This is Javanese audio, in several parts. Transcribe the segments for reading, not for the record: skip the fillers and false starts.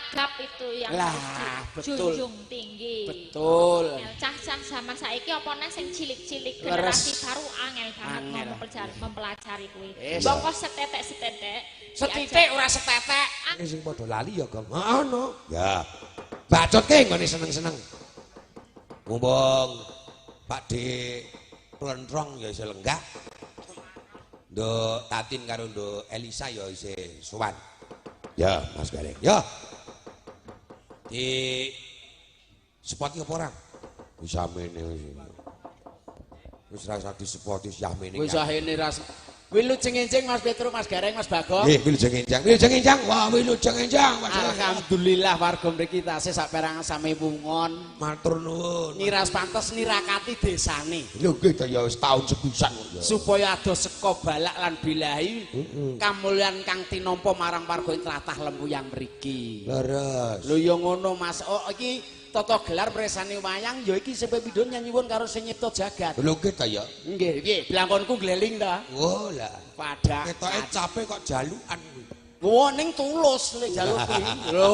Adab itu yang lah, harus dijunjung tinggi. Betul. Cah-cah zaman saiki apa neh sing cilik-cilik generasi baru angel banget mau mempelajari kuwi. Mbok setetek-setetek. Setitik ora setetek. Sing padha lali ya, Gong. Heeh no. Ya. Bacotke nggone seneng-seneng. Mumpung Pak D Plentrong ya isih lenggah. Nduk Tatin karo Nduk Elisa ya isih sowan. Ya, Mas Gareng. Ya. Di spoti apa ora? Wis samene wis. Wis rasa disepoti yahmene. Wis ahene ras. Wilujeng enjing Mas Petro, Mas Gareng, Mas Bagong. Nggih, wilujeng enjang. Wilujeng enjang. Wah, wilujeng enjang. Alhamdulillah warga mriki tasih saperangan sami wungon. Matur nuwun. Ngiras pantes nirakati desane. Lho nggih ta ya wis taun sepisan kok ya. Supaya adoh seka balak lan bilahi kamulyan kang tinampa marang warga ing tlatah Lempuyang mriki. Leres. Lho ya ngono Mas. Oh iki tata gelar presane wayang ya iki sing pindho nyuwun karo sing nyipta jagat. Lho nggih ta ya. Nggih, piye? Blangkonku gleling ta? Oh lah. Padha. Ketoke cape kok jalukan kuwi. Wah ning tulus le jaluk kuwi. Lho,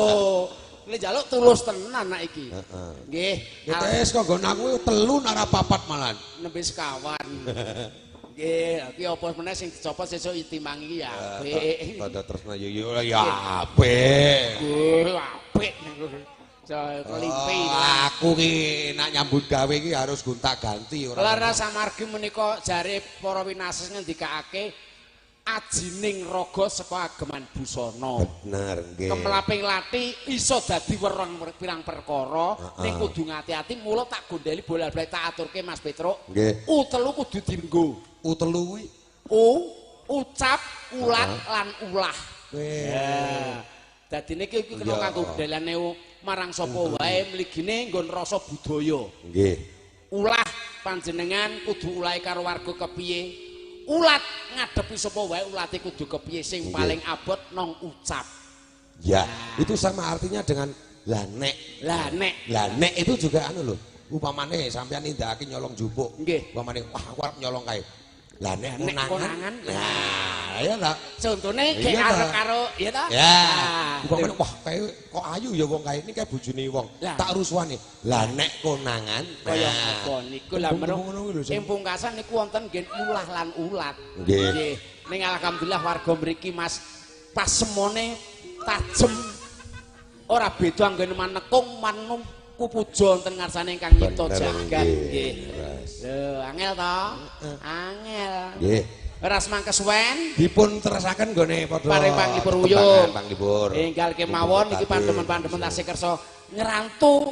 le jaluk tulus tenan nak iki. Heeh. Nggih. Ketoke saka nggon aku telu nara papat malan. Nembe sekawan. Nggih, iki apa meneh sing dicopot sesuk itimang iki ya apik. Tanda tresna yo ya apik. Nggih, apik. Kelimpi. Aku ki nak nyambut gawe ki harus gonta-ganti ora. Leres amargi menika jare para winasis ngendikake ajining raga saka ageman busana. Bener nggih. Kemlaping lati iso dadi wereng pirang perkara ning kudu ngati-ati mula tak gondeli bola-bali tak aturke Mas Petruk. Nggih. U telu kudu dienggo. U telu kuwi U ucap, ulat lan ulah. Ya. Dadine iki kena kanggo dalane marang sapa wae mligine nggon rasa budaya. Nggih. Ulah panjenengan kudu ulahe karo warga kepiye? Ulat ngadepi sapa wae ulate kudu kepiye sing paling abot nang ucap. Ya, itu sama artinya dengan lah nek. Lah nek. Lah nek itu juga anu lho. Upamane sampean nindakake nyolong jupuk. Nggih. Upamane wah aku arep nyolong kae. Lah nek konangan. Nah, ya ta. Contone gek arep karo ya ta? Ya. Upamane wah kae kok ayu ya wong kae ini kae bojone wong. Tak rusuhane. Lah nek konangan kaya apa niku lah menurut ing pungkasan niku wonten nggih ulah lan ulat. Nggih. Ning alhamdulillah warga mriki Mas pasemone tajem ora beda anggene manekung manum kupuja wonten ngarsane ingkang nyipta jagat. Nggih. Lho, angel to? Angel. Nggih. Ras mangkesuwen dipun terusaken nggone padha paring panglipur wuyung. Panglipur. Enggal kemawon iki pandemen-pandemen tasih kersa ngrantu.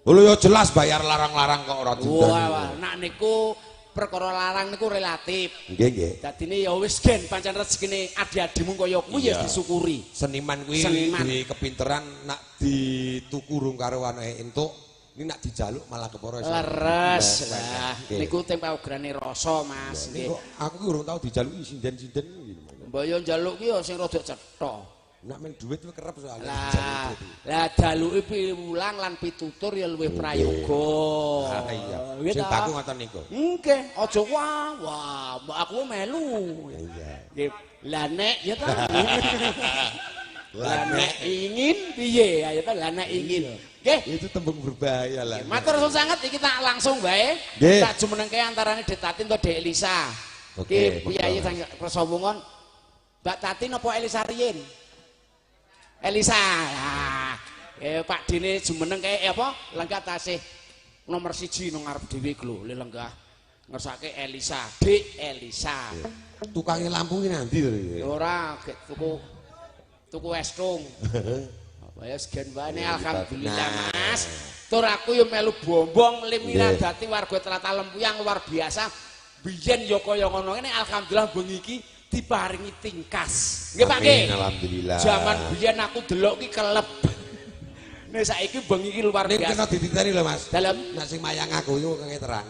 Lho ya jelas bayar larang-larang kok ora diundang. Wah, nak niku perkara larang niku relatif. Nggih, nggih. Dadine ya wis gen pancen rezekine adi-adimu kaya kuwi ya disyukuri. Seniman kuwi duwe kepinteran nak dituku rung karo anake entuk, ini nak dijaluk malah kepara iso. Leres. Lah niku teng paugerane rasa, Mas. Nggih. Aku ki urung tau dijaluki sinden-sinden kuwi. Mbok yo njaluk ki ya sing rada cetha. Nak men duit kuwi kerep soalnya. Lah, lah jaluke piwulang lan pitutur ya luwih prayoga. Ah iya. Sing baku ngoten niku. Nggih, aja wah, wah, mbok aku melu. Iya. Nggih. Lah nek ya ta. Lah nek ingin piye ya ta, lah nek ingin. Nggih. Itu tembung berbahaya lah. Matur suwun sanget iki tak langsung wae. Tak jumenengke antarane Dek Tatin utawa Dek Elisa. Oke, iki piyayi sang Kersa Wungon. Mbak Tatin apa Elisa riyin? Elisa. Lah, Pak Dene jumeneng kae apa? Lenggah tasih nomor 1 nang ngarep dhewe iku lho, le lenggah. Ngersake Elisa, Dik Elisa. Tukange lampu ki nanti to iki? Ora, gek tuku es tung. Apa ya segen wae alhamdulillah Mas. Tur aku yo melu bombong liminadati warga tlatah Lempuyang luar biasa. Biyen yo kaya ngono ngene alhamdulillah bengi iki diparingi tingkas. Nggih Pak nggih. Alhamdulillah. Jaman biyen aku delok ki kelep. Nek saiki bengi iki luar biasa. Nek kena dititeni lho Mas. Dalem nek sing mayang aku iku kenge terang.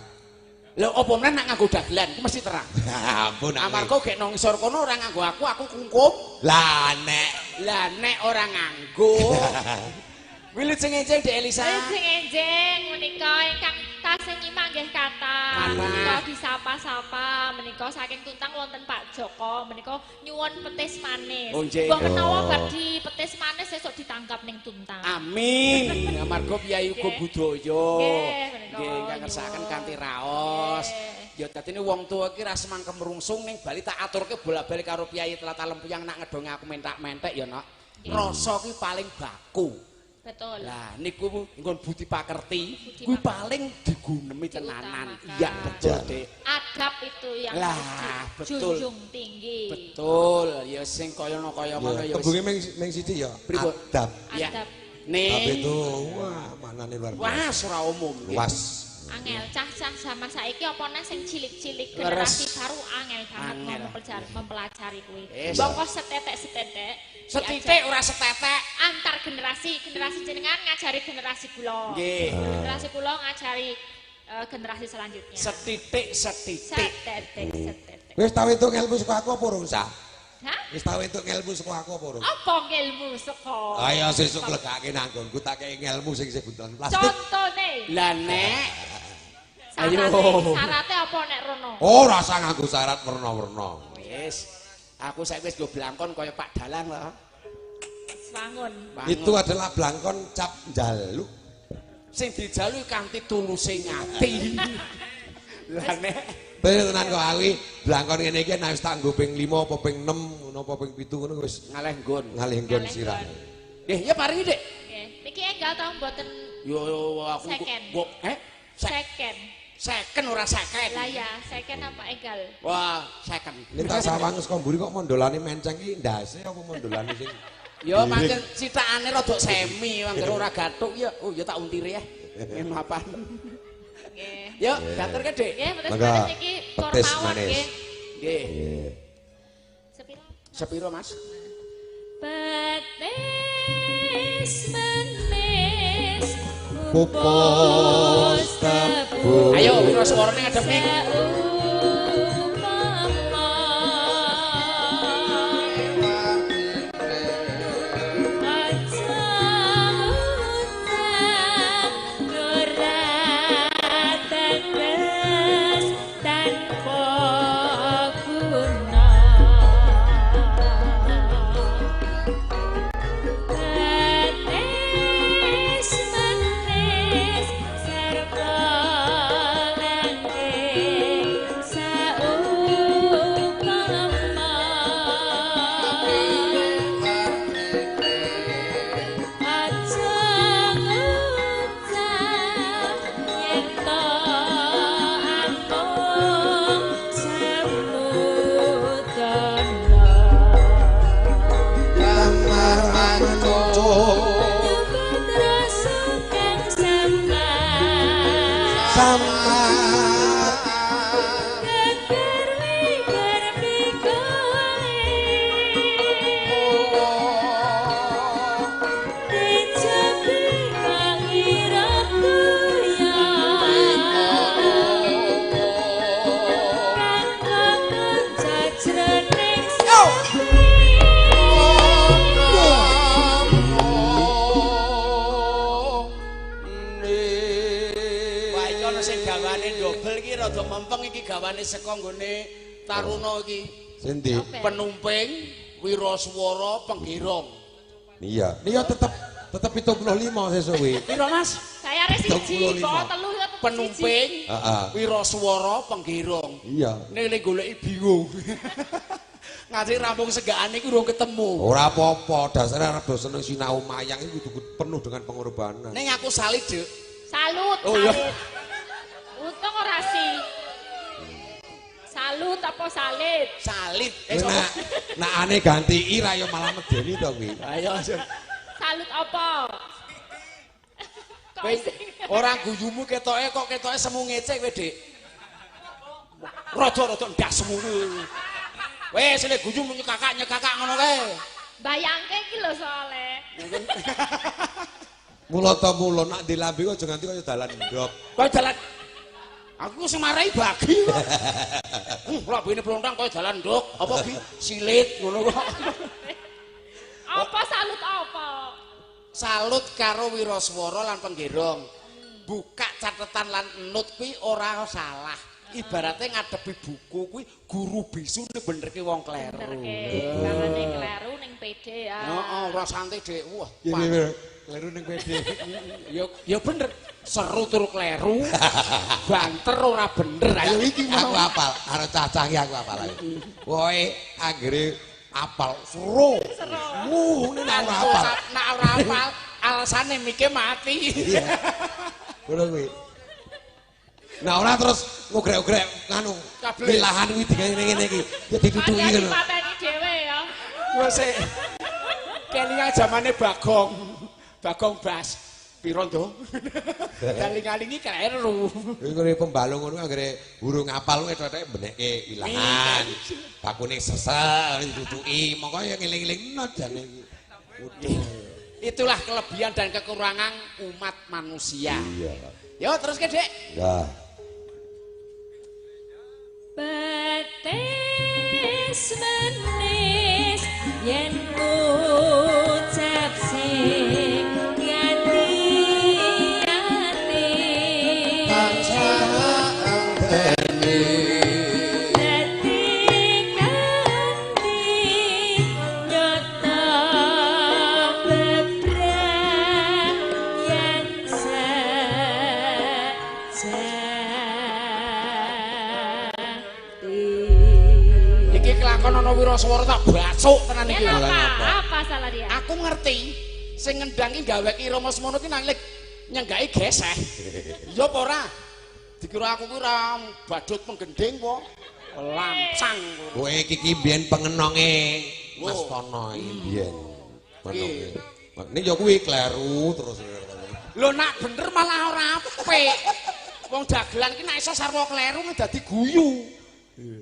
Lho apa meneh nek nganggo dagelan ku mesti terang. Ampun. Amarga gek nang ngisor kono ora nganggo aku kungkum. Lah nek ora nganggo. Wilujeng enjing Dek Elisa. Wilujeng enjing menika ingkang Pemirsa sing nyimak nggih kathah. Menika disapa-sapa menika saking Tuntang wonten Pak Joko menika nyuwun petis manis. Mbok menawa bar di petis manis sesuk ditangkap ning Tuntang. Amin. Amarga piyayi uga budaya. Nggih ingkang ngersakaken kanthi raos. Ya dadine wong tuwa iki ra semang kemrungsung ning bali tak aturke bola-bali karo piyayi Tlatah Lempuyang nak ngedonge aku mentak-mentek ya nak. Rasa ki paling baku. Betul. Lah niku nggon budi pakerti kuwi paling digunemi tenanan. Iya betul, Dik. Adab itu yang harus dijunjung tinggi. Betul. Ya sing kaya kaya ngono ya. Tembunge ming siji ya. Adab. Adab. Ning itu wah maknane luar biasa. Wah, ora umum. Luas. Angel cah-cah zaman saiki apa neh sing cilik-cilik generasi baru angel banget mempelajari kuwi. Mbok setetek-setetek. Setitik ora setetek. Antar generasi, generasi jenengan ngajari generasi kula. Nggih. Generasi kula ngajari generasi selanjutnya. Setitik setitik. Setetek setetek. Wis tau entuk ngelmu saka aku apa urung, Sah? Hah? Wis tau entuk ngelmu saka aku apa urung? Apa ngelmu saka? Ayo sesuk legake nang nggonku tak kei ngelmu sing isih buntelan plastik. Contone. Lah nek ayo. Syaratnya apa nek rono? Oh, rasa nganggo syarat werna-werna. Wis. Aku saiki wis nggo blangkon kaya Pak Dalang lho. Wangun. Itu adalah blangkon cap njaluk. Sing dijaluki kanthi tuluse ngati. Lah nek bener tenan kok aku blangkon ngene iki nek wis tak nggo ping 5 apa ping 6 ngono apa ping 7 ngono wis ngalih nggon. Ngalih nggon sirah. Nggih, ya paringi, Dik. Nggih. Niki enggal ta mboten? Yo aku kok Second. Second ora second. Lah ya, second apa enggal? Wah, second. Nek tak sawang saka mburi kok mondolane menceng iki ndase apa mondolane sing ya pancen citakane rada semi, anggere ora gathuk ya. Oh ya tak untire ya. Ngene apa? Nggih. Yuk, daturke, Dik. Nggih, petis manis iki kor mawon nggih. Nggih. Sepiro? Sepiro, Mas? Petis manis pupus tebu. Ayo, piro suarane ngadep iki? Gawane saka nggone Taruna iki. Sing ndi? Penumping, wiraswara, penggerong. Iya. Iya tetep 75 sesuk kuwi. Piro, Mas? Bayare siji, kok telu tetep siji. Penumping, wiraswara, penggerong. Iya. Nek le goleki bingung. Ngasi rampung segakane iku urung ketemu. Ora apa-apa, dasare arep do seneng sinau mayang iki kudu penuh dengan pengorbanan. Ning aku salit, Dik. Salut, oh, iya. Salit. Untung ora sih. Salut apa salit? Salit. Nak ane ganti i ra yo malah medeni to kuwi. Ayo. Salut apa? Kowe ora guyumu ketoke kok ketoke semu ngece kowe, Dik. Rada-rada ndasmu kuwi. Wes lek guyu nyekakak nyekakak ngono kae. Bayangke iki lho soalé. Mula ta mula nak dilambe kok aja nganti kaya dalan ndok. Kaya dalan aku sing marai bagi. Lambene blontang kaya dalan ndok, apa ki silit ngono kok. Apa salut apa? Salut karo wiraswara lan penggerong. Buka catatan lan nut kuwi ora salah. Ibaratnya ngadepi buku kuwi guru bisu benerke wong kleru. Benerke, bangane kleru ning PD ya. Heeh, ora santai Dik. Wah, kleru ning PD. Ya bener. Seru tur kleru. Banter ora bener. Ayo iki aku apal, karo cacah iki aku apal. Pokoke anggere apal seru. Seru. Wuh, nek ora apal. Nek ora apal, alasane mike mati. Iya. Ngono kuwi. Nah ora terus ngogrek-ogrek nganu wilahan kuwi digawe ngene iki. Ya ditutuki ngono. Dipateni dhewe ya. Wes kelingan zamane Bagong. Bagong Bas. Piro to? Kaling-kalingi kleru. Kuwi ngene pembalung ngono anggere burung apal kuwi ethek benekke wilahan. Bakune sesek ditutuki, mongko ya ngeling-elingno jane iki. Itulah kelebihan dan kekurangan umat manusia. Iya. Yo terus ke, Dik. Ya. Petis manis yen ngucap sing ati-ati tansah enteni dadi kanthi nyata bebrayan sejati. Iki kelakon ana wiraswara tak bacuk tenan iki. Apa salah dia? Aku ngerti sing ngendang iki gawe irama semono ki nang nyenggaki geseh. Iya apa ora? Dikira aku ki ora badut penggending po. Lancang. Kowe iki ki mbiyen pengenonge Mas Tono iki mbiyen. Pengenonge. Ning ya kuwi kleru terus. Lho nak bener malah ora apik. Wong dagelan ki nek iso sarwa kleru dadi guyu.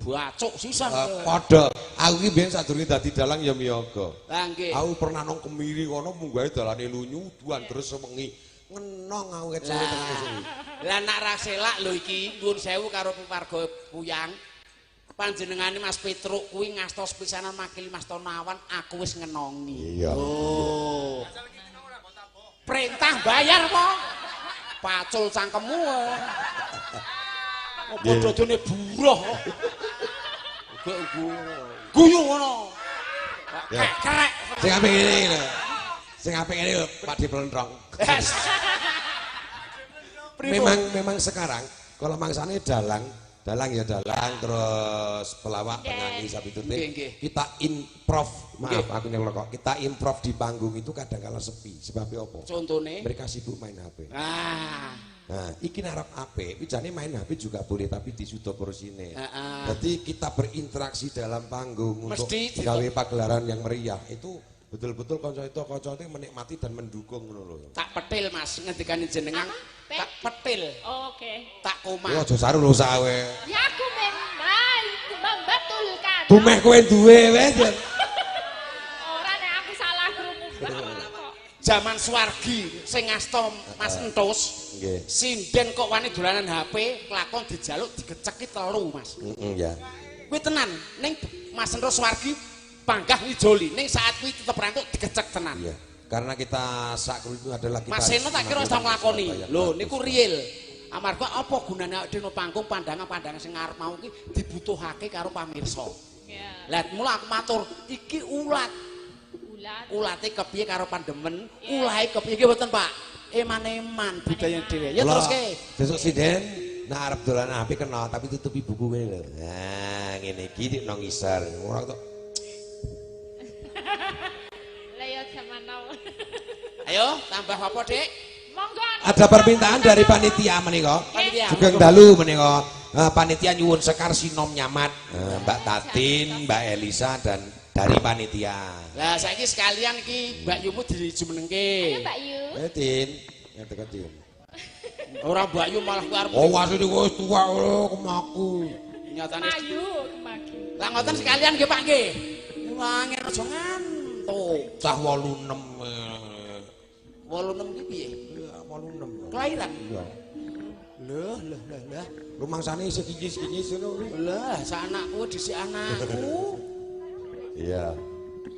Bacuk sisan. Padha. Aku ki mbiyen sadurunge dadi dalang ya miyaga. Lah nggih. Aku pernah nang Kemiri kono munggahe dalane lunyu udan terus sewengi. Ngenong aku ket sore tekan esuk. Lah nak ra selak lho iki nyuwun sewu karo warga Puyang. Panjenengane Mas Petruk kuwi ngasta sepisanan makili Mas Tono awan aku wis ngenongi. Iya. Oh. Perintah bayar po. Pacul cangkemmu. Apa dodone buruh. Guyu ngono. Krek. Sing apik ngene iki lho. Sing apik ngene lho Pak Di Blentrong. Memang sekarang kalau mangsane dalang, dalang ya dalang terus pelawak, penyanyi sapitute kita improv, maaf aku nyelok kok. Kita improv di panggung itu kadang kala sepi. Sebabnya apa? Contone mereka sibuk main HP. Ah. Nah, iki narap HP, wijane main HP juga boleh tapi disudo porsine. Jadi kita berinteraksi dalam panggung untuk gawe pagelaran yang meriah itu betul-betul kanca itu menikmati dan mendukung ngono lho. Tak petil Mas, ngendikane jenengan tak petil. Oh, oke. Tak koma. Yo aja saru lho sawe. Ya aku memang membetulkan. Dumeh kowe duwe wis. Ora nek aku salah krungu kok. Zaman Swargi sing ngasta Mas Entus. Nggih. Sinden kok wani dolanan HP, kelakon dijaluk digeceki telu, Mas. Heeh, ya. Kuwi tenan, ning Mas Entus Swargi panggah ngijoli, ning saat kuwi tetep rantuk digecek tenan. Iya. Karena kita sak itu adalah kita. Mas Seno tak kira wis tau nglakoni. Lho niku real. Amarga apa gunane awake dhewe panggung pandangan-pandangan sing ngarep mau ki dibutuhake karo pamirsa. Iya. Lah mula aku matur, iki ulat. Ulate kepiye karo pandemen, ulahe kepiye iki mboten Pak. Eman-eman budaya dhewe. Ya teruske. Sesuk sinden nek arep dolan HP kena tapi tutupi buku ngene lho. Nah, ngene iki nang ngisor. Ora tok. Lah ya zaman now. Ayo tambah apa, Dik? Monggo. Ada permintaan dari panitia menika. Sugeng dalu menika. Panitia nyuwun sekar sinom nyamat. Mbak Tatin, Mbak Elisa dan dari panitia. Lah saiki sekalian iki Mbak Yumu dijumenengke. Ayo Mbak Yu. Tin, ya teko Tin. Ora Mbak Yu malah kuwi arep. Oh asline wis tuwa lho kemaku. Nyatane Ayu kemaki. Lah ngoten sekalian nggih Pak nggih. Wangel aja ngantuk. Cah 86. 86 ki piye? Iya, 86. Kelahiran? Iya. Loh, loh, loh, loh. Rumangsane isih kinyis-kinyis ngono kuwi. Lah, sak anakku dhisik anakku. Iya.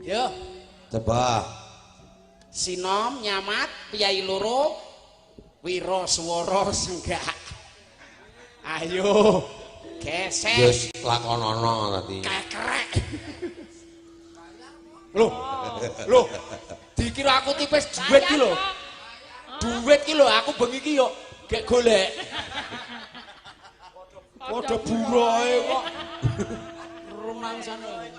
Yo. Coba. Sinom nyamat piyai loro Wira swara senggak. Ayo gesek. Wis lakonono tadi. Kekrek. Loh. Loh. Dikira aku tipis duit ki lho. Duit ki lho aku bengi ki yo gek golek. Padha buroe kok. Rumangsane.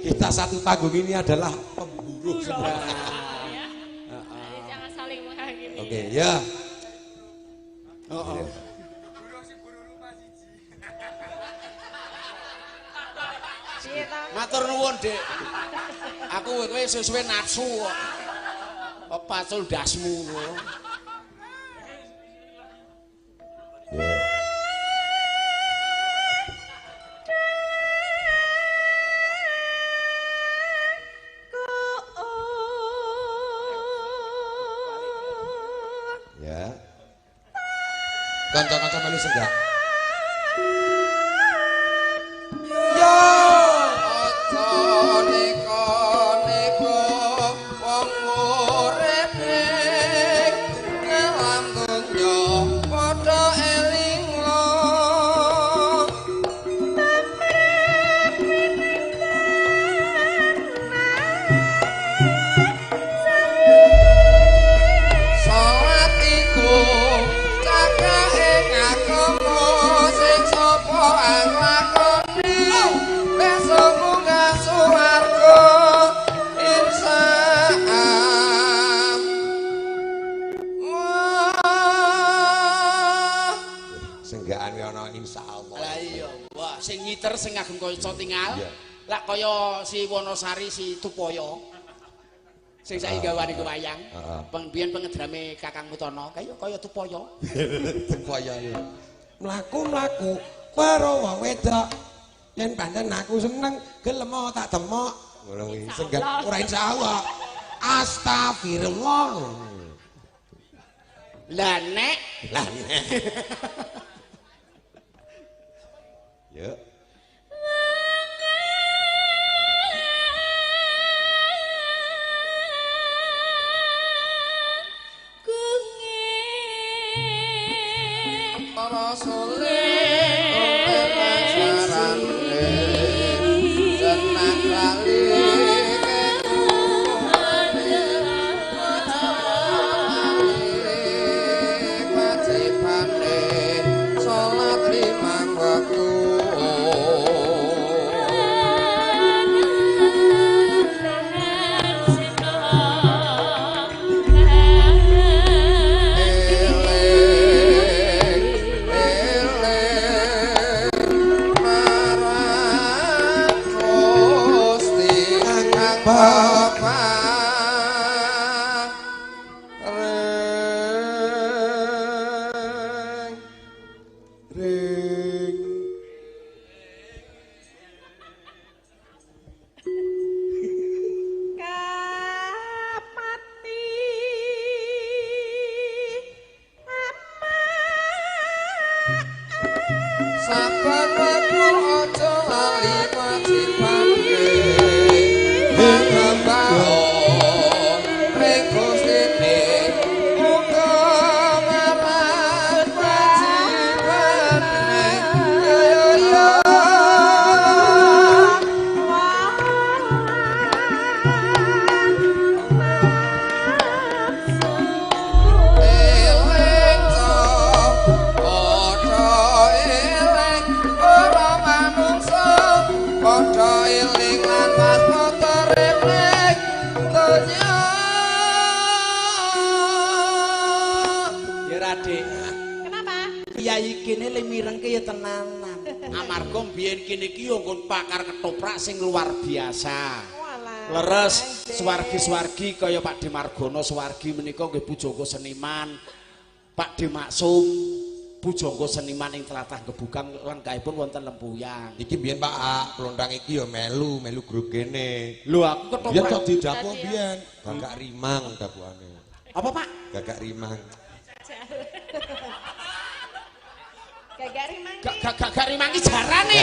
Kita satu panggung ini adalah pemburu semua. Jadi jangan saling menghakimi. Oke, ya. Heeh. Matur nuwun, Dik. Aku kowe suwe-suwe nafsu kok. Kok pacul dasmu ngono. Ya. Kanca-kanca melu senggak. Yo aja neko-neko wong urip ning alam donya padha eling lo. Salat iku cakahe agama sing sapa nglakoni besok munggah swarga insyaallah. Senggakan kuwi ana insyaallah. Lah iya, wah sing ngiter sing ngagem kaca tingal. Lah kaya si Wonosari si Tupaya. Sing saiki gawane ku wayang. Biyen pengedrame Kakang Mutono, kaya kaya Tupaya. Tupaya. Mlaku-mlaku karo wong wedok. Yen pancen aku seneng gelem tak demok. Ngono kuwi senggan ora insyaallah. Astagfirullah. Lah nek, lah nek. Yuk. Amarga mbiyen kene iki yo nggon pakar ketoprak sing luar biasa. Leres swargi-swargi kaya Pak De Margono swargi menika nggih pujangga seniman. Pak De Maksum pujangga seniman ing tlatah Gebugan lenggahipun wonten Lempuyang. Iki mbiyen Pak Plontang iki yo melu grup kene. Lho aku ketoprak. Biyen kok didapuk mbiyen Gagak Rimang dapukane. Apa Pak? Gagak Rimang. Gagak Rimang. Gagak Rimang iki jarane.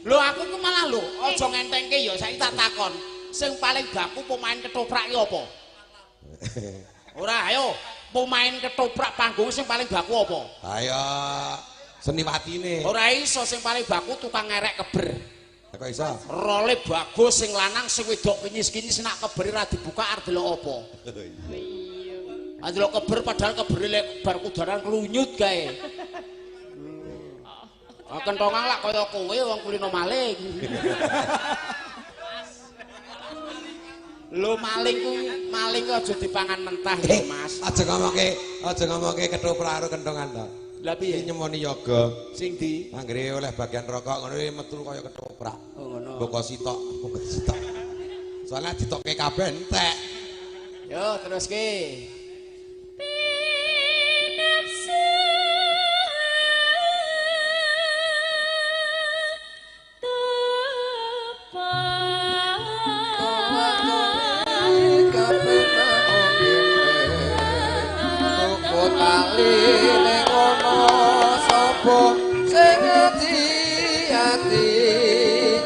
Lho aku ku malah lho aja ngentengke ya saiki tak takon. Sing paling baku pemain ketoprak ki apa? Ora, ayo. Pemain ketoprak panggung sing paling baku apa? Ayo seniwatine. Ora iso sing paling baku tukang ngerek keber. Kok iso? Role bagus sing lanang sing wedok kinyis-kinyis nak kebere ra dibuka arep delok apa? Iya. Delok keber padahal kebere lek bar kudaran klunyut kae. Ah kentongan lak kaya kowe wong kulino maling. Lho maling ku maling ku aja dipangan mentah ya Mas. Aja ngomongke ketoprak karo kentongan to. Lah piye? Nyemoni yoga. Sing di anggere oleh bagian rokok ngono metu kaya ketoprak. Oh ngono. Mboko sitok, mboko sitok. Soale ditokke kabeh entek. Yo teruske. Sing ati-ati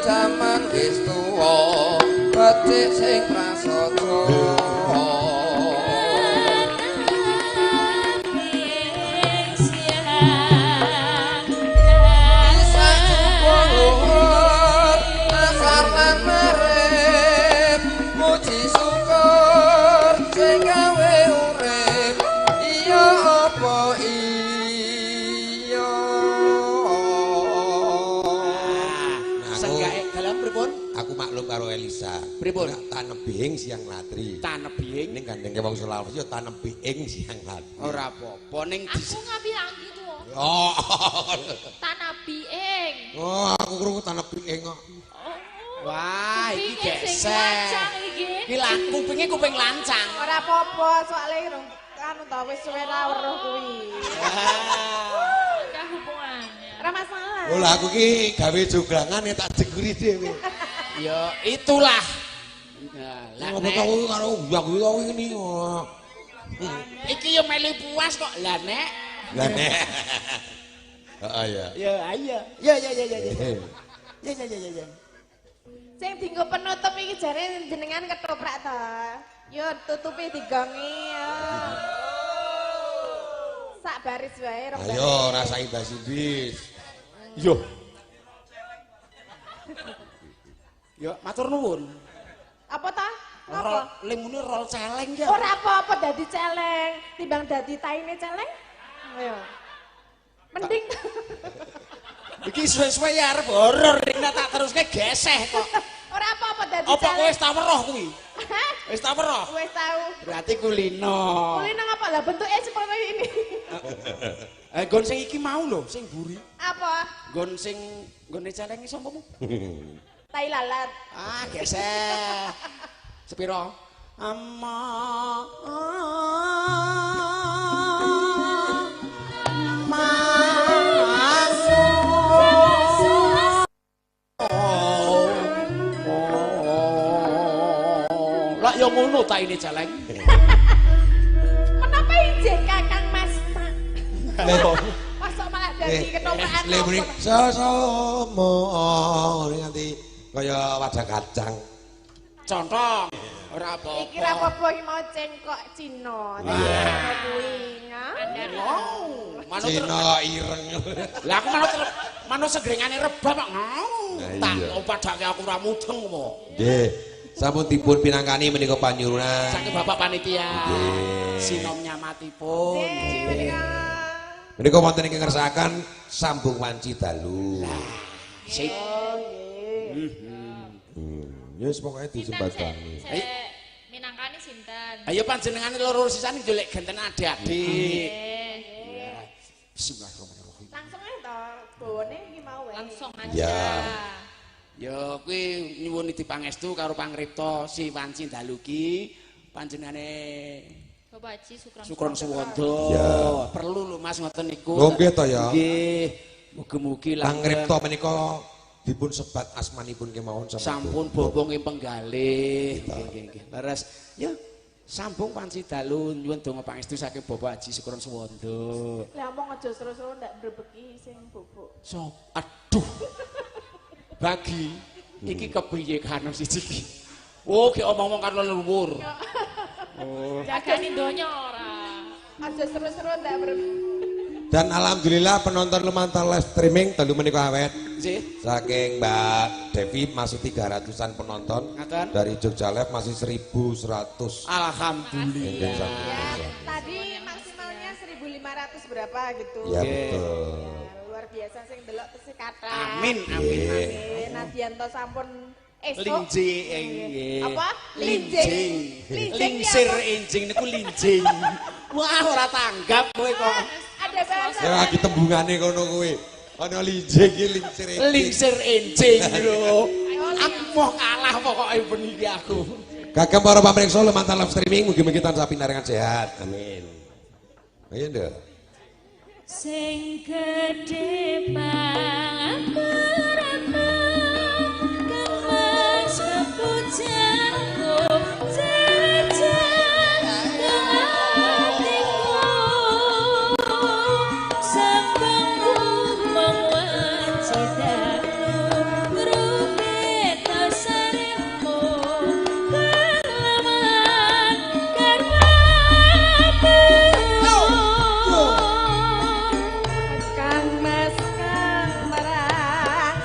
jaman wis tuwa becik sing prasaja. Karo Elisa. Pripun? Tanebing siang latri. Tanebing ning gandenge wong Sulawesi ya tanebing siang latri. Ora apa-apa ning aku ngabilang gitu. Oh. Tanebing. Oh, aku krungu tanebing kok. Wah, iki gesek. Iki kupinge kuping lancang. Ora apa-apa, soalé anu ta wis suwe ra weruh kuwi. Enggak hubungannya. Ora masalah. Oh, lah aku ki gawe joglangan tak jeguri dhewe. Ya itulah. Nah, lah nek aku karo guyak-guyak ngene. Iki ya melu puas kok. Lah nek. Lah nek. Heeh ya. Ya ayo. Ya ya ya ya. Ya ya ya ya. Sing dienggo penutup iki jare jenengan ketoprak ta. Yo tutupi digongi yo. Sak baris wae rong baris. Ayo rasai basibis. Yo. Ya, matur nuwun. Apa ta? Apa? Lemune rol celeng ya. Ora apa-apa dadi celeng, timbang dadi taine celeng. Ayo. Mending. Iki suwe-suwe ya arep horor nek tak teruske geseh kok. Ora apa-apa dadi celeng. Apa kowe wis ta weruh kuwi? Wis ta weruh? Wis tau. Berarti kulino. Kulino ngapa lah bentuke seperti ini. Nggon sing iki mau lho, sing mburi. Apa? Nggon sing nggone celenge sapa mu? Tai lalat. Ah, geseh. Sepiro? Amma. Lah yo ngono ta ini celeng. Menapa ijek Kakang Mas? Masuk malah dadi ketoprakan. Le muni sosomo ngene nganti kaya wadah kacang. Contong. Ora apa-apa. Iki ra apa-apa iki mau cengkok Cina. Iya. Kuwi. Manut Cina ireng. Lah aku manut segrengane rebab kok. Tak padake aku ora mudeng kok. Nggih. Sampun dipun pinangkani menika panyurunan saking Bapak panitia. Nggih. Sinom nyamatipun. Nggih. Menika wonten ingkang ngersakaken sambung wanci dalu. Sip. Oh nggih. Ya wis pokoke disembadani. Minangkani sinten? Ayo panjenengane loro sisane njolek genten adik-adik. Bismillahirrahmanirrahim. Langsung ae to, bawane iki mau wae. Langsung aja. Ya. Ya kuwi nyuwun dipangestu karo pangripta si wanci dalu ki panjenengane Bapak Haji Sukron Suwondo. Ya. Perlu lho Mas ngoten niku. Lho nggih to ya. Nggih. Mugi-mugi pangripta menika dipun sebat asmanipun kemawon sampun bobong ing penggalih. Nggih nggih nggih. Leres. Ya sambung wanci dalu nyuwun donga pangestu saking Bapak Haji Sukron Suwondo. Lah omong aja seru-seru ndak mbrebeki sing bobok. So, aduh. Bagi iki kepiye kano siji iki. Oh, ki omong-omong karo leluhur. Jagani donya ora. Aja seru-seru ndak. Dan alhamdulillah penonton lumantar live streaming dalu menika awet. Nggih. Saking Mbak Devi masih 300-an penonton. Ngaten. Dari Jogja Live masih 1100. Alhamdulillah. Ya, tadi maksimalnya 1500 berapa gitu. Ya betul. Ya, luar biasa sing delok tesih kathah. Amin amin amin. Nadianto sampun esuk. Linjing nggih. Apa? Linjing. Lingsir enjing niku linjing. Wah ora tanggap kowe kok. Ada bahasa. Ya lagi tembungane kono kuwi. Ana linjing iki lingsir enjing. Lingsir enjing lho. Aku mau kalah pokoke bengi iki aku. Kagem para pamirsa lumantar live streaming mugi-mugi tansah pinaringan sehat. Amin. Ayo nduk. Sing gedhe pangapuraku kemas kepujanku jejak atiku sambangku mung wanci dalu ngrupit saremu kelawan karepku. Kang Mas Kang Marang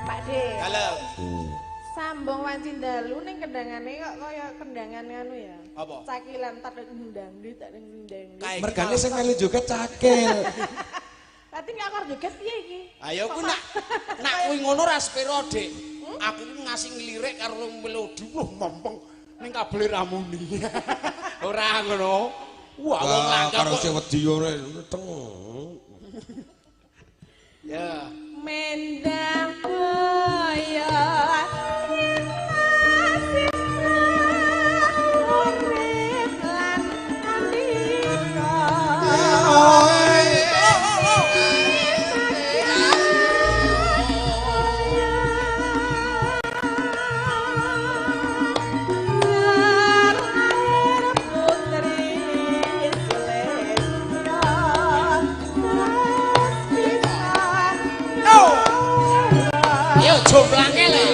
Pak De. Dalem. Sambung wanci dalu ning kendangane kok kaya kendangan nganu ya. Apa? Cakilan tak ndang tak ndang. Mergane sing melu joget cakil. Berarti nek aku joget piye iki? Ayo ku nak nak kuwi ngono ra sepiro, Dik. Aku ku ngasih ngelirik karo melodi wah mempeng ning kabele ra muni. Ora ngono. Wah wong langgam karo sing wedi ora teng. Ya. Mendang kaya urip lan andika. Ayo jomplange le.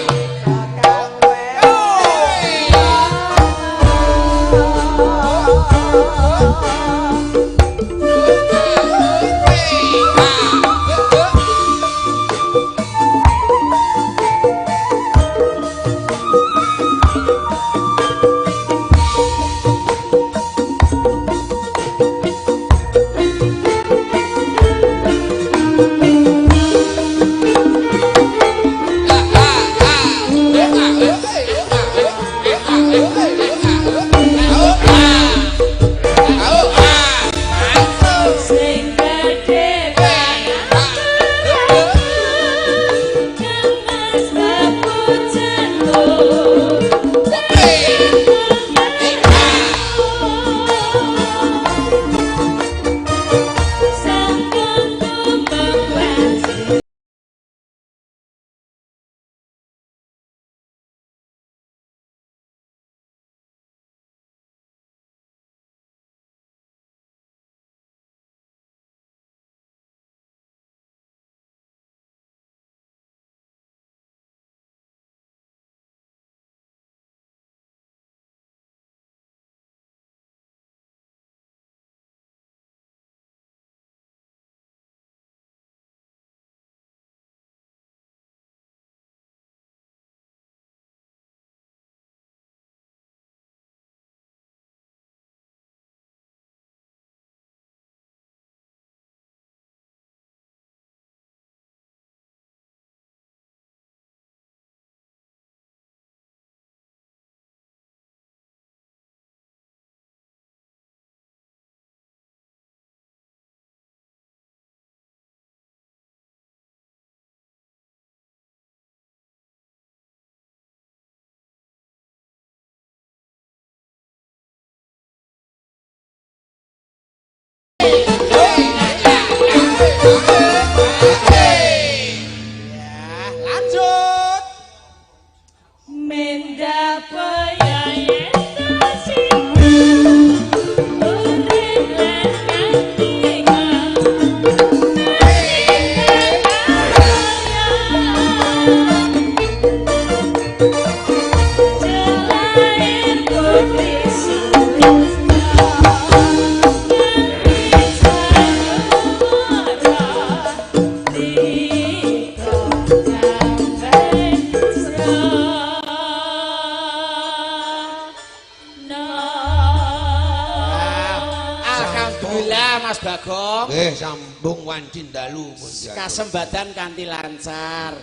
sambung wanci dalu. Kasembadan kanthi lancar.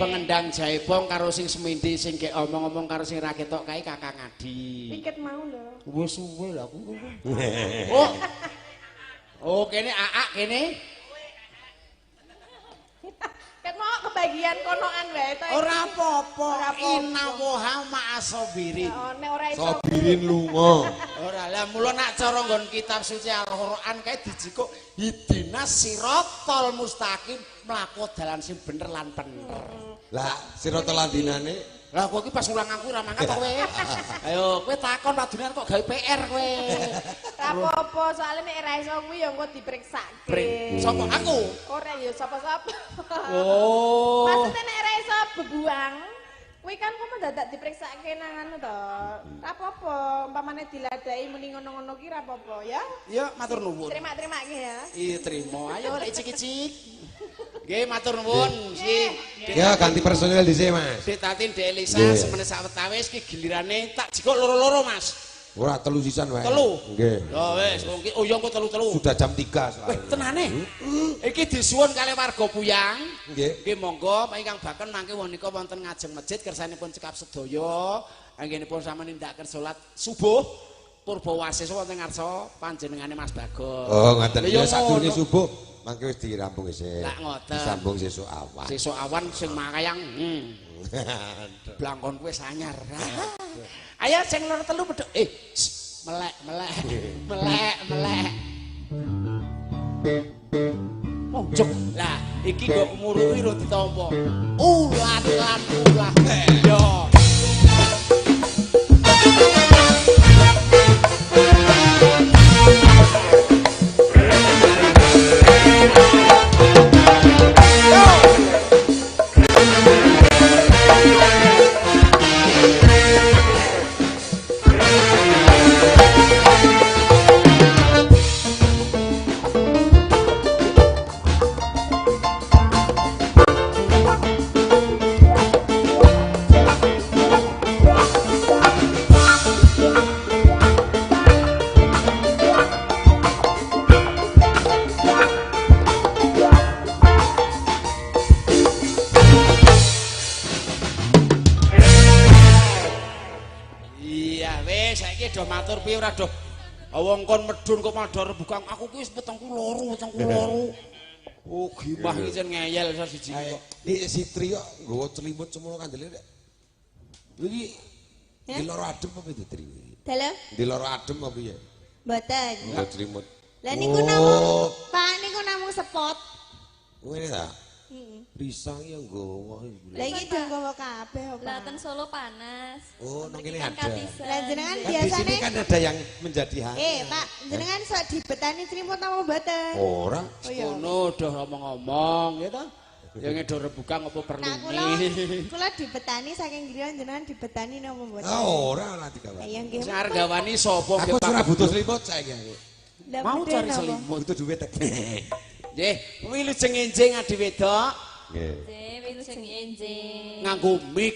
Pengendang jaipong karo sing semindi sing gek omong-omong karo sing ra ketok kae Kakang Adi. Piket mau lho. Wis suwe lho aku. Oh. Oh kene aak kene. Ket mau kebagian konoan wae to. Ora apa-apa. Innallaha ma'asabirin. Nek ora iso. Sabirin lunga. Ora lah mula nak cara nggon kitab suci Al-Qur'an kae dijikuk ihdinas siratal mustaqim mlaku dalan sing bener lan bener. Lah siratal landinane? Lah kowe iki pas ulang aku ora mangkat kowe. Ayo kowe takon padunan kok gawe PR kowe. Ora apa-apa soalé nek ora iso kuwi ya engko dipriksake. Sapa aku? Ora ya sapa-sapa. Oh. Maksudnya nek ora iso bebuang kuwi kan kok mendadak dipriksake nang anu to. Ora apa-apa, umpamane diladai muni ngono-ngono ki ora apa-apa ya. Ya matur nuwun. Terima-terimake ya. Iya trimo. Ayo lek icik-icik. Nggih matur nuwun. Ya ganti personil dhisik Mas. Dik Tatin, Dik Elisa semene sawetawis iki gilirane tak jikok loro-loro Mas. Ora telu sisan wae. Telu. Nggih. Ya wis wong ki oh ya engko telu-telu. Sudah jam 3 soalnya. Weh tenane. Iki disuwun kalih warga Puyang. Nggih. Nggih monggo ingkang baken mangke menika wonten ngajeng masjid kersanipun cekap sedaya anggenipun sami nindakaken salat subuh purba wasis wonten ngarsa panjenengane Mas Bagong. Oh ngoten. Ya sadurunge subuh mangke wis dirampung isih. Lah ngoten. Disambung sesuk awan. Sesuk awan sing makayang. Blangkon kuwi wis anyar. Ayo sing loro telu medhok. Melek melek. Melek melek. Mojok. Lah iki kok muruki ro ditampa. Ulat lan ulah. Yo. Wong kon medhun kok malah rebukan aku ki wis wetengku loro, wetengku loro. Oh, gimah iki jen ngeyel iso siji kok. Iki Sitri kok nggawa selimut semono kandele rek. Iki di loro adem apa piye Tri? Dalem? Di loro adem apa piye? Mboten. Nggawa selimut. Lah niku namung Pak niku namung sepot. Ngene ta? Heeh. Risang ya nggawa. Lah iki do nggawa kabeh apa? Lah ten Solo panas. Oh, nang kene ada. Lah jenengan biasane di sini kan ada yang menjadi hangat. Pak, jenengan sok dibetani selimut apa mboten? Ora. Ngono do ngomong-ngomong ya ta. Ya ngedo rebukan apa perlu. Nah, kula dibetani saking griya jenengan dibetani napa mboten? Ah, ora ora digawani. Sing arep gawani sapa? Aku ora butuh selimut saiki aku. Mau cari selimut. Butuh duit. Nggih, wilujeng enjing adi wedok. Nggih. Nggih, wilujeng enjing. Nganggo mic.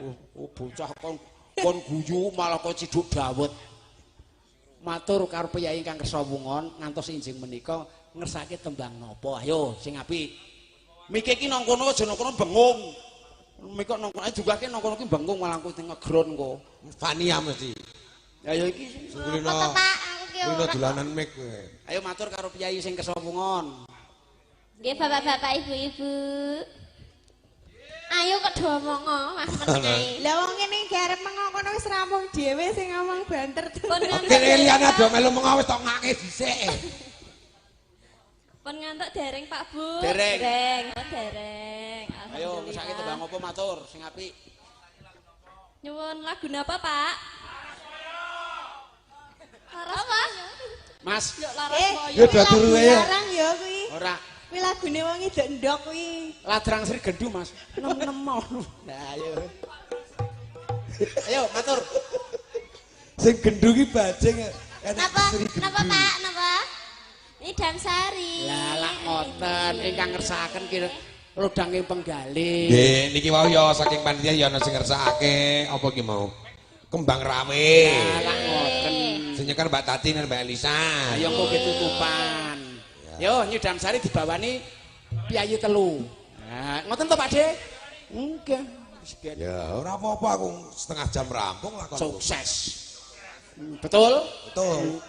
Oh, bocah kon guyu malah kok ciduk dawet. Matur karo priyayi ingkang kersa wungon ngantos enjing menika ngersake tembang napa? Ayo sing apik. Mike iki nang kono aja nang kono bengung. Mike kok nang kono jugake nang kono ki bengung malah aku ngegron kok. Fania mesti. Ayo iki sing kulino. Kulino dolanan mic kowe. Ayo matur karo priyayi sing kersa wungon. Nggih bapak-bapak ibu-ibu. Ayo kok do omong Mas menengae. Lah wong ngene iki arep mengo kono wis rampung dhewe sing ngomong banter. Oke liyane do melu mengo wis tok ngake dhisik. Pun ngantuk dereng Pak Bu. Dereng. Oh, dereng. Ayo ngersake tembang apa matur sing apik. Nyuwun lagu napa Pak? Laras apa? Mas. Ya do turu ae. Larang ya kuwi. Ora. Kuwi lagune wong idok ndok kuwi. Ladrang Sri Gendu, Mas. Nem-nem. Nah, ayo. Ayo matur. Sing gendu ki bajing. Napa? Napa Pak? Napa? Ini Damsari. Lah lak ngoten ingkang ngersakaken ki lodhange penggalih. Nggih, niki wau ya saking panitia ya ana sing ngersakake apa ki mau? Kembang rame. Lah lak ngoten. Sing nyeker Mbak Tati lan Mbak Elisa. Ayo kok ketutupan. Yo nyidam sari dibawani piyayi telu. Nah, ngoten to Pak De? Nggih. Ya, ora apa-apa aku setengah jam rampung lakon. Sukses. Betul? Betul.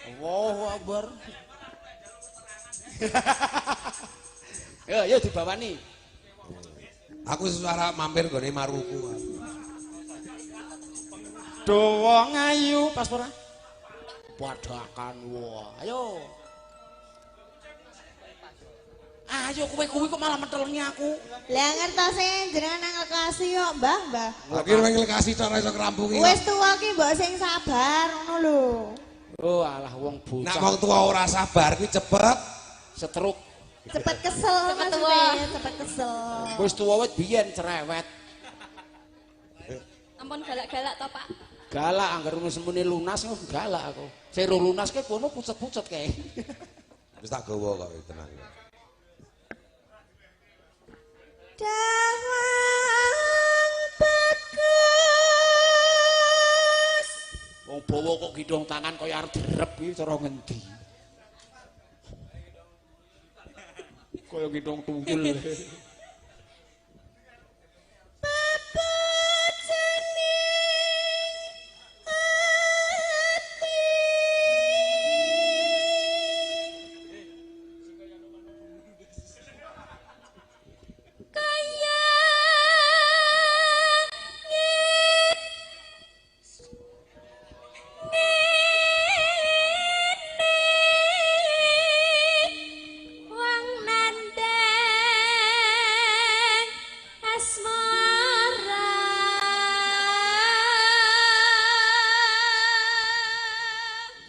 Allahu Akbar. Yo, yo dibawani. Aku suara mampir nggone Maruku. Do wong ayu pas ora? Padakan wah. Ayo. Ayo kowe kuwi kok malah metelengi aku. Lah ngertose jenengan nang lekasi kok, Mbah, Mbah. Lah ki nang lekasi tok ora iso ngrampungi. Wis tuwa ki mbok sing sabar ngono lho. Oh alah wong bocah. Nek wong tuwa ora sabar kuwi cepet setruk. Cepet kesel maksudnya, cepet kesel. Wis tuwa wis biyen cerewet. Ampun galak-galak to, Pak. Galak angger semune lunas galak aku. Sing lunas ke kono pucet-pucet kae. Wis tak gawa kok tenang. Dawang bagus. Wong bawa kok gidong tangan kaya arep direp iki cara ngendi? Kaya gidong tunggul.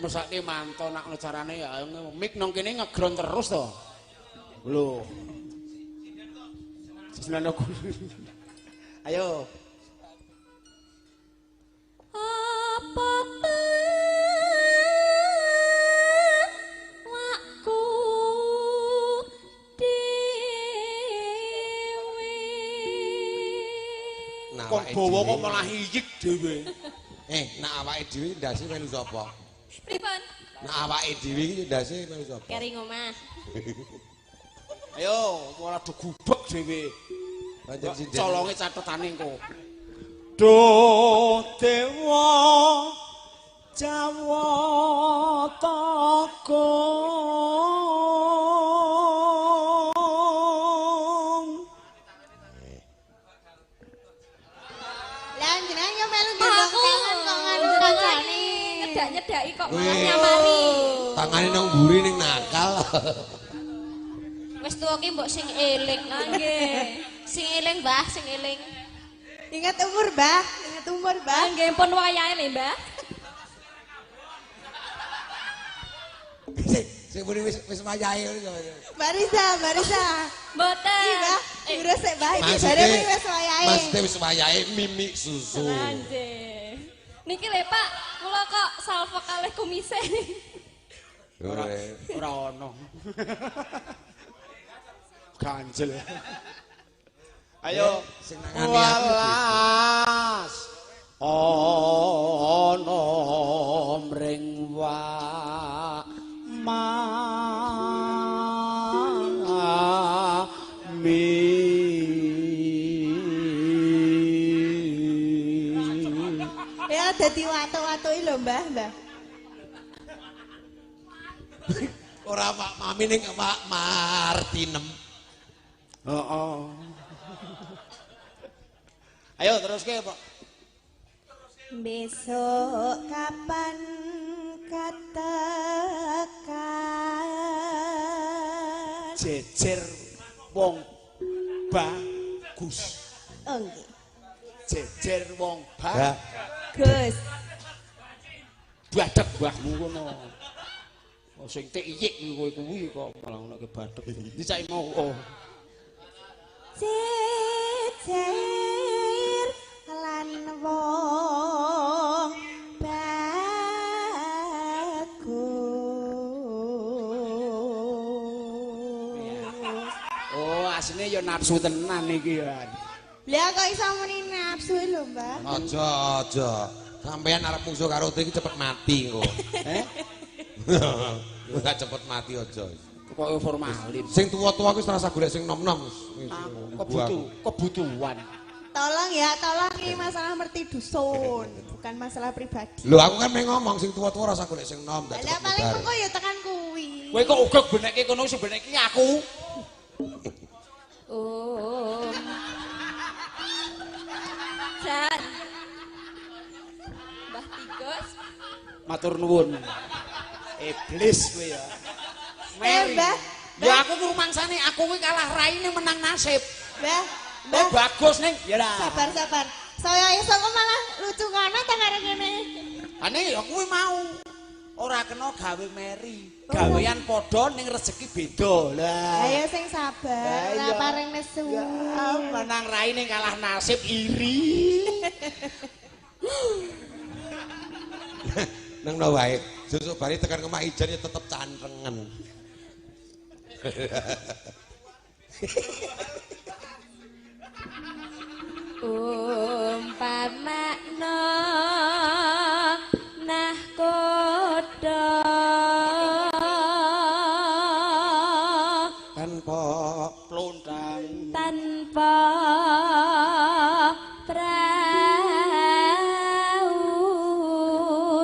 Mesake manto nak ngono carane ya mik nang kene ngegron terus to. Lho. Seneng aku. Ayo. Apa wakku dhewe. Kok bawa kok malah iyik dhewe. Nak awake dhewe ndase melu sapa? Pripun? Nak awake dhewe iki ndase melu sapa? Keri ngomah. Ayo, ora do gubek dhewe. Colonge catetane engko. Do dewa Jawata Kong. Lah jenengan yo melu gendong tangan kok nganu kancane. Nyedak-nyedaki kok malah nyamari. Tangane nang mburi ning nakal. Wis tuwa ki mbok sing eling. Nggih. Sing eling, Mbah, sing eling. Ingat umur, Mbah. Ingat umur, Mbah. Nggih, pun wayahe lho, Mbah. Sing muni wis wayahe ngono. Mbak Risa, Mbak Risa. Mboten. Iya, Mbah. Urus sik, Mbah. Iki jare wis wayahe. Maksudnya wis wayahe mimik susu. Nggih. Niki lho, Pak, kula kok salvo kalih kumise. Ora ono. Ganjel. Ayo sing nangani welas ana mring wa mami. Ya dadi watuk-watuki lho, Mbah, Mbah. Ora Pak Mami ning Pak Martinem. Heeh. Ayo teruske, Pak. Besok kapan katakan jejer wong bagus. Oh nggih. Jejer wong bagus. Badhek mbahmu ngono. Oh sing tik iyik kowe kuwi kok malah ngono ke badhek. Dicaki mau oh. Jejer lan wong bagus. Oh, asline ya nafsu tenan iki ya. Lah kok iso muni nafsu lho, Mbah? Aja, aja. Sampeyan arep mungsuh karo iki cepet mati kok. Eh? Enggak cepet mati aja. Pokoke formalin. Sing tuwa-tuwa kuwi ora usah golek sing nom-nom. Kebutuhan. Tolong ya, tolong ini masalah merti dusun, bukan masalah pribadi. Lho aku kan meng ngomong sing tuwa-tuwa ora usah golek sing nom. Lah paling kok ya tekan kuwi. Kowe kok uga benekke kono sing benekke aku. Jan. Mbah Tikus. Matur nuwun. Iblis kowe ya. Meri. Mbah. Ya aku ngrumangsane aku kuwi kalah raine menang nasib. Mbah. Mbah bagus ning. Ya lah. Sabar sabar. Saya iso kok malah lucu ngono ta karo ngene. Ane ya kuwi mau. Ora kena gawe meri. Gawean padha ning rezeki beda. Lah. Ayo sing sabar, ora paring nesu. Ya, menang raine kalah nasib iri. Nang no wae. Sesuk bari tekan omah ijen ya tetep cantrengen. Umpamakno nahkoda tanpa plontang tanpa prau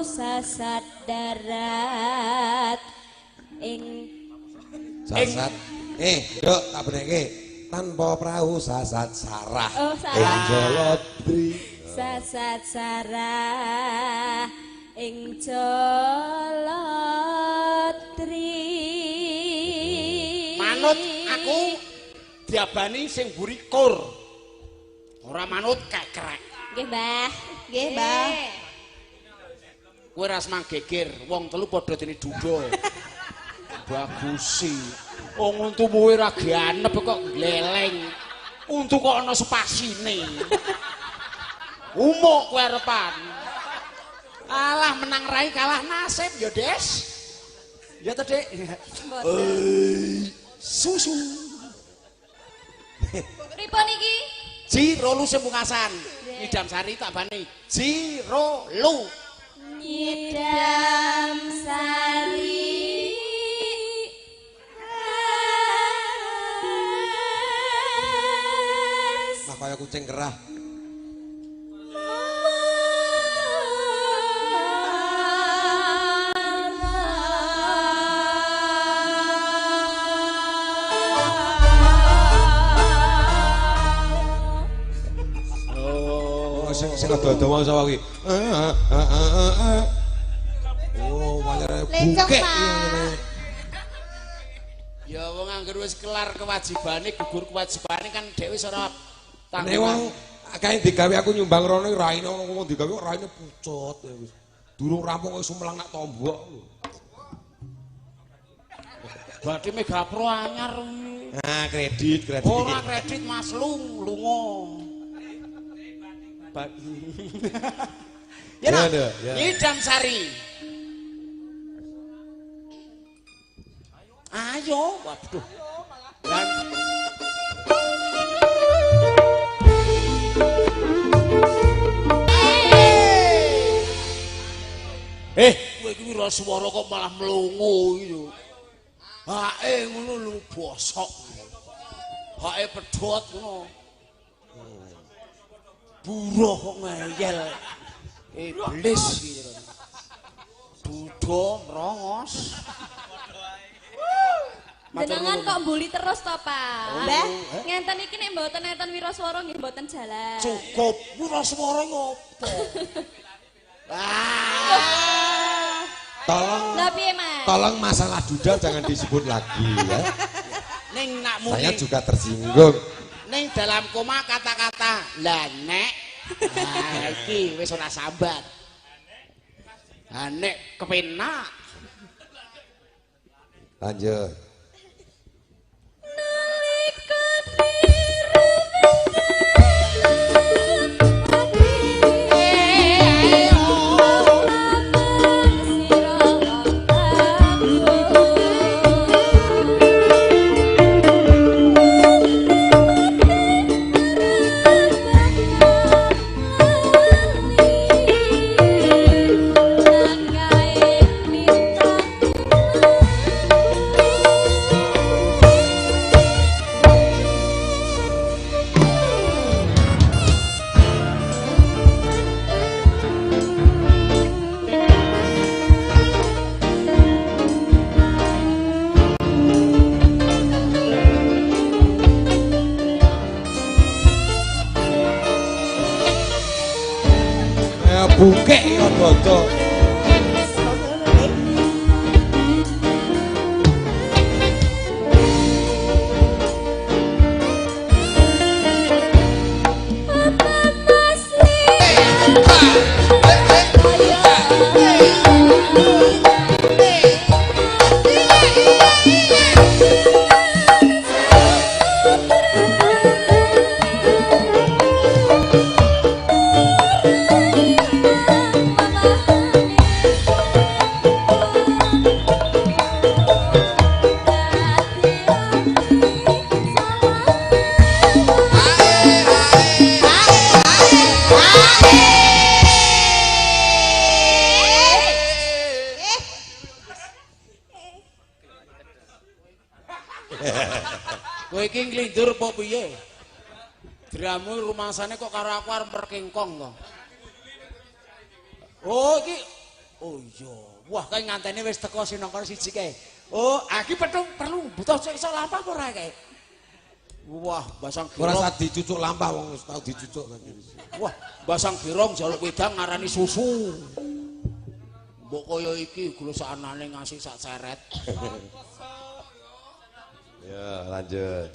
sasat darat ing sasat nduk tak beneke tanpa prau sasat sarah. Oh, ing Jaladri sasat sarah ing Jaladri. Manut aku diabani sing mburi kur. Ora manut kekrek. Nggih, Mbah. Nggih, Mbah. Kowe ra semang geger, wong telu padha dene duda. Bagusi. Wong untumu ora ganep kok gleleng. Untu kok ana spasine. Umuk kowe arepan. Alah menang rai kalah nasib ya, Des. Ya to, Dik. Susu. Pripun iki? Ji rolu sing pungkasan. Nyidam sari tak bani. Ji rolu. Nyidam sari. Kaya kucing kerah. Oh, sing ado-ado mau sawah kuwi. Oh, wayare bukek. Ya wong angger wis kelar kewajibane, gugur kewajibane kan dhek wis ora. Nek wong kae digawe aku nyumbang rono raine wong digawe kok raine pucet ya wis. Durung rampung wis sumelang nak tombok. Berarti Mega Pro anyar kuwi. Nah, kredit, kredit. Ora kredit Mas Lung, lunga. Ya nah, Nyidam Sari. Ayo, waduh. Dan kowe iki wiraswara kok malah mlongo iki lho. Hake ngono lho bosok. Hake pedhot ngono. Buruh kok ngeyel. Iblis iki lho. Duda mrongos. Jenengan kok mbuli terus to, Pak? Mbah, ngenten iki nek mboten enten wiraswara nggih mboten jalan. Cukup wiraswara ngopo? Tolong, tolong masalah duda jangan disebut lagi ya. Ning nak muni, saya juga tersinggung. Ning dalam koma kata-kata lah nek, nah iki wis ora sambat. Lah nek kepenak. Lanjut. Bungkek ya dodo. Kowe iki nglindur apa piye? Dramu rumangsane kok karo aku arep perkengkong to. Oh iki oh iya. Wah kae ngantene wis teko sinangka siji kae. Oh, iki perlu butuh iso lampah apa ora kae? Wah, Basang Girong. Ora usah dicucuk lampah wong wis tau dicucuk. Wah, Basang Girong njaluk wedang ngarani susu. Mbok kaya iki gula sakanane ngasih sak seret. Ya, lanjut.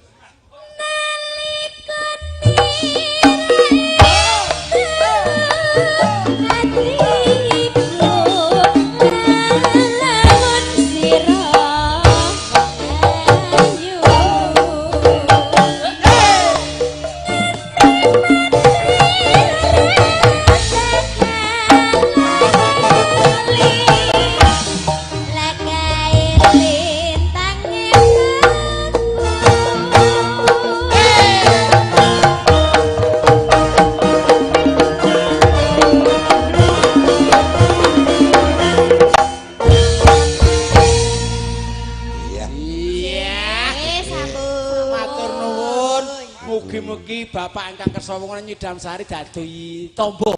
Mugi-mugi bapak ingkang kersa wonten nyidam sari dadi tombo.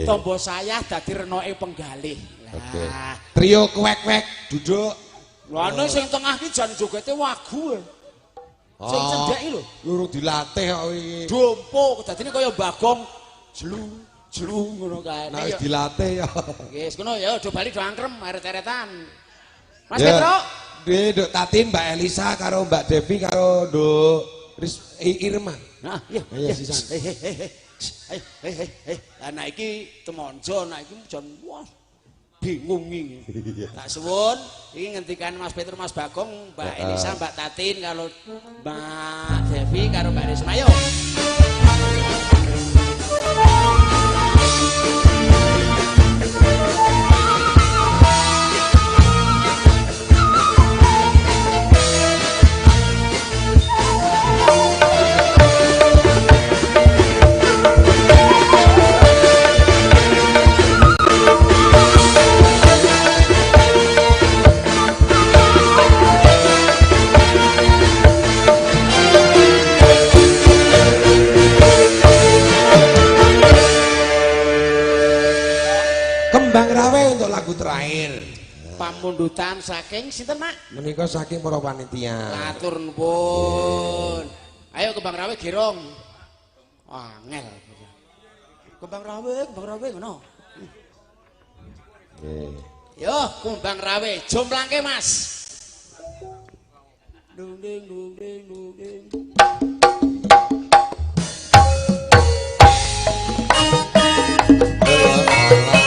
Tombo saya dadi renoke penggalih. Oke. Trio kuwek-kuwek duduk. Lha ana sing tengah iki jan jogete wagu. Sing cendhek iki lho. Luru dilatih kok iki. Dompo dadine kaya Bagong jlu jlu ngono kae. Nek wis dilatih ya. Wis ngono ya do bali do angkrem eret-eretan. Mas Petro, Nduk Tatin, Mbak Elisa karo Mbak Devi karo Nduk Irma. Nah, iya, iya sisan. Hei. Lah iki temonjo, nah iki jan wah bingung iki. Tak suwun, iki ngendikan Mas Petro, Mas Bagong, Mbak Elisa, Mbak Tatin kalau Mbak Devi karo Mbak Risma yo. Kembang Rawe untuk lagu terakhir. Pamundutan saking sinten, Mak? Menika saking para panitia. Matur nuwun. Ayo Kembang Rawe gerong. Angel. Kembang Rawe ngono. Nggih. Yo Kembang Rawe, jomplangke Mas. Dung ding dung ding dung ding. Thank you.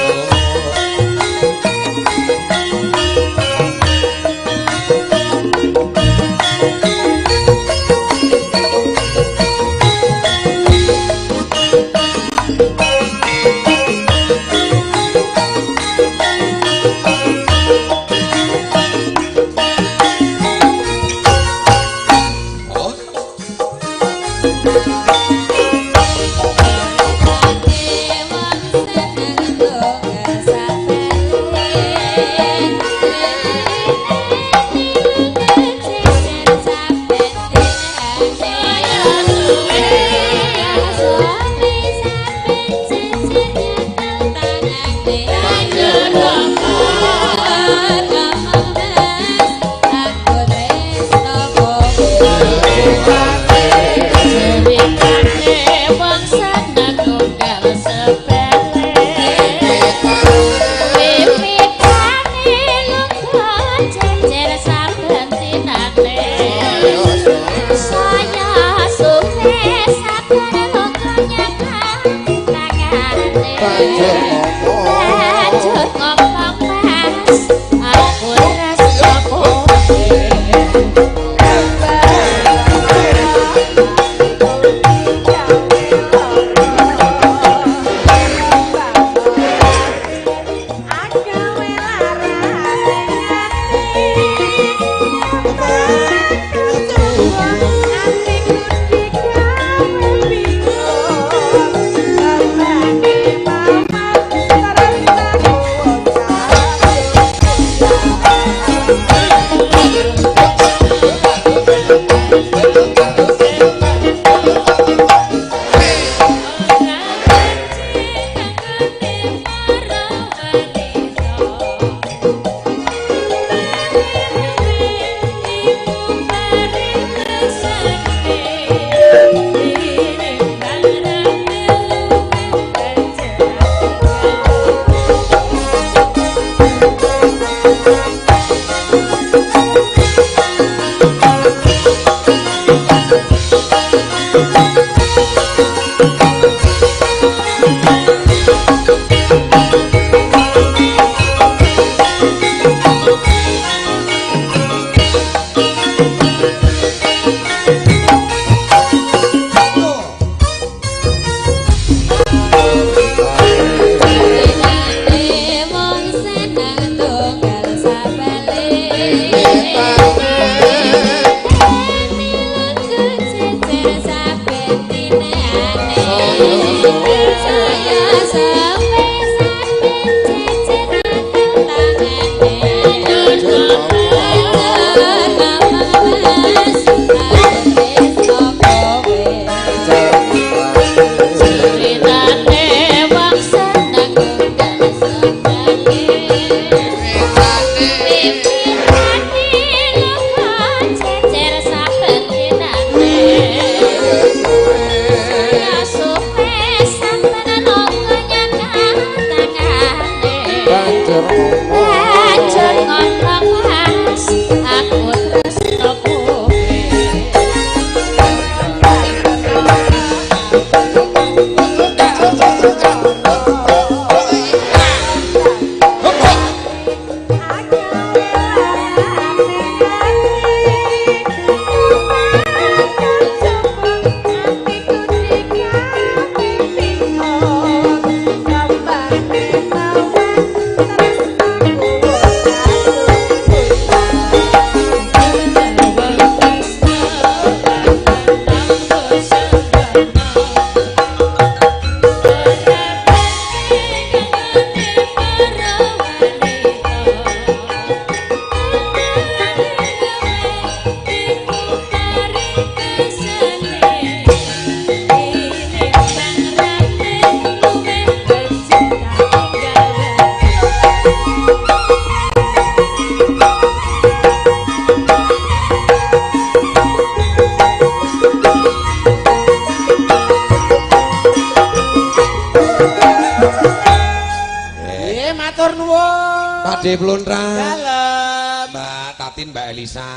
Dalem. Mbak Tatin, Mbak Elisa.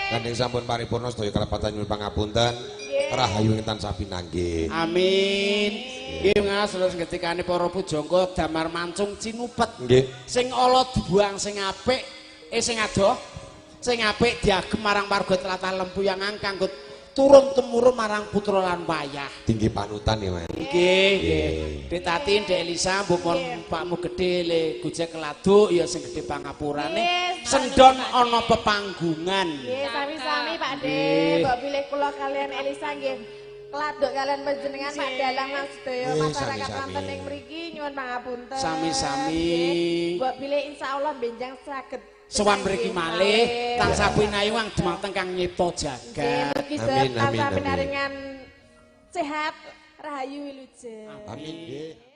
Gandeng sampun paripurna sedaya kalepatan nyuwun pangapunten. Rahayu ing tansah pinanggih. Amin. Nggih Mas, terus ngetikane para pujangga damar mancung cinupet. Nggih. Sing ala dibuang sing apik, sing adoh, sing apik diagem marang warga tlatah Lempuyangan kanggo turun temurun marang putra lan wayah. Tinggi panutan ya, Mas. Nggih, nggih. Dek Tatin, Dek Elisa, mbok mon pakmu gedhe le gojek keladuk ya sing gedhe pangapurane. Sendon ana pepanggungan. Nggih, sami-sami Pak De. Mbok bilih kula kalian Elisa nggih keladuk kalian panjenengan Pak Dalang lan sedaya masyarakat wonten ing mriki nyuwun pangapunten. Sami-sami. Mbok bilih insyaallah benjang saged sowan mriki malih tansah pinayung dumateng Kang Nyipta jagat. Amin amin. Tansah pinaringan sehat, rahayu wilujeng. Amin nggih.